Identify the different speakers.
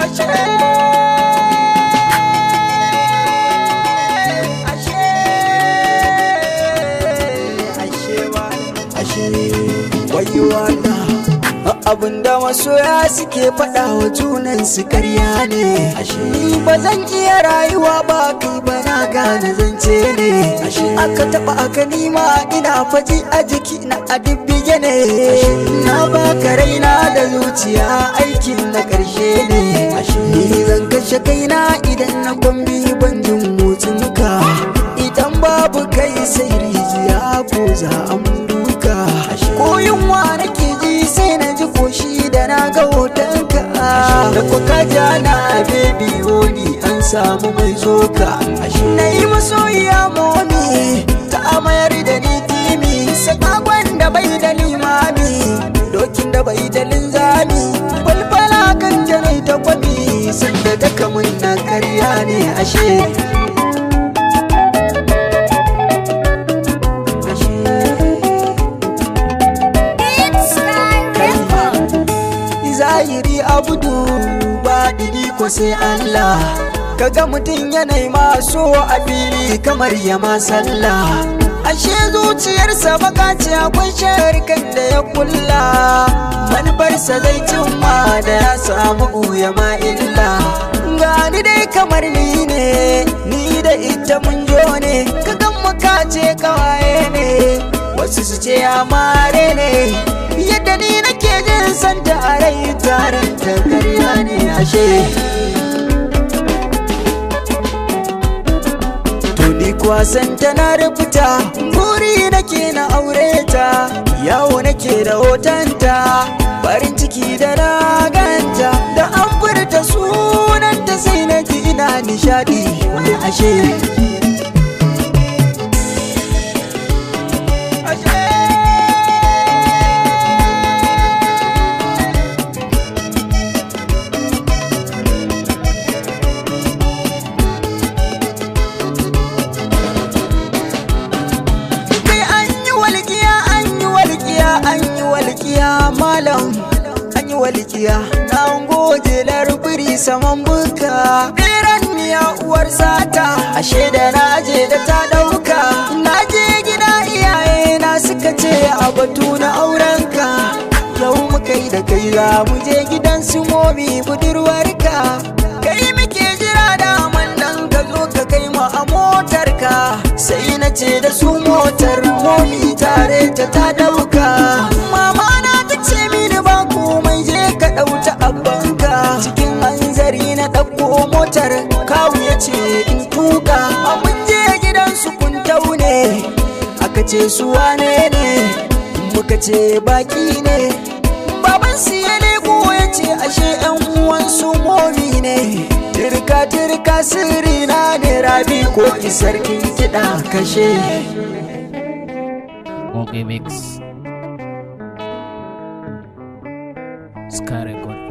Speaker 1: Ashe, ashe, ashe ba, ashe. Wayo Allah, abinda masoya suke faɗa wa junansu karya ne. Ni ba zan iya rayuwa ba kai ba, na gane zance ne. Aka taɓa aka nima ina faji a jiki na a dibbige ne. Na baka raina da zuciya, aikin na ƙarshe ne. Ni zan kashe kaina idan na kwambi ban jin motsinka. Idan babu kai sai rijiya ko za a duka. Ko yunwa nake ji sai na ji koshi da na ga hotonka. Da kuka jana baby woni an samu mai zoka. Na yi masoyiya momi ta amayar da ni timi. Sakakon da bai da limami, dokin da bai da linzami. Falfala kan janai ta kwami, sanda ta kamun na karya ne ashe. Zahiri abudu ba didi ko sai Allah. Kaga mutum yanayi maso a fili kamar ya ma sallah, ashe zuciyarsa baka ce, akwai sharkan da ya kulla. Manufarsa zai cimma da ya samu ya ma illa. Gani dai kamar ni ne, ni da ita mun jo ne. Kagan muka ce kawaye ne, wasu su ce amare ne. Yadda ni nake jin santa a rai, taron ta karya ne ashe. To ni kuwa santa na rubuta, buri nake na aure ta. Yawo nake da hotonta, farin ciki da na ganta. Da an furta sunanta sai na ji ina nishadi ashe. Kai an yi walƙiya, an yi walƙiya, an yi walƙiya malam, an yi walƙiya. Na goje larbiri saman buka, beran miya uwar sata. Ashe da na je da ta ɗauka. Na je gida iyaye na suka ce a batu na aurenka. Yau muka yi da kai za mu je gidan su momi budurwarka. Kai muke jira daman nan ka zo ka kai mu a motarka. Sai na ce da su motar momi tare ta ta dauka. Mama na ta ce mini ba komai, je ka ɗauta abbanka. Cikin hanzari na ɗauko motar, kawu ya ce in tuka. A mun je gidan su kun taune, aka ce su wane ne, muka ce baki ne. Baban su ya leko ya ce ashe yan uwan su momi ne. Tirka tirka sirri na ne, Rabi ko ki sarkin kiɗa kashe.
Speaker 2: Okay Mix. Sky Record.